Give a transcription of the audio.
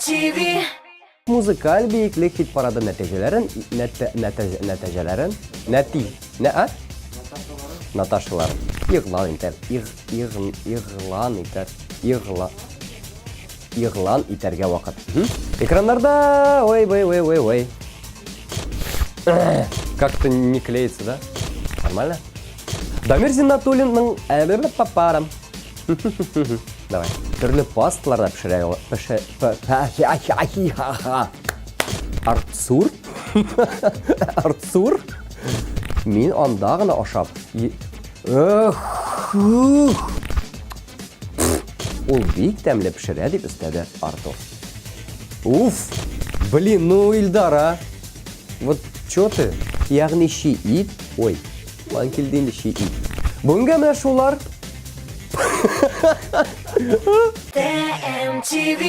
TMTV. Музыкаль биеклек хит парады нәтиҗәләрен нәтәҗәләрен нәти нә а Наташалар игълан итәр иг иг игълан итәр игъла игълан итәргә вакыт. Экраннарда ой ой ой ой ой. Как-то не клеится, да? Нормально? Дамир Зиннатуллинның папарам. Давай. Төрле пасталарда пешерә пеше Артсур? Артсур? Мин анда гына ашап. Эх, Ул бик тәмле пешерә, дип өстәде Артур. Уф! Блин, ну Илдар, а? Вот чё ты? Ягъни чи ит, ой, лан килде инде чи ит. Бүгенгә менә шулар. TMTV.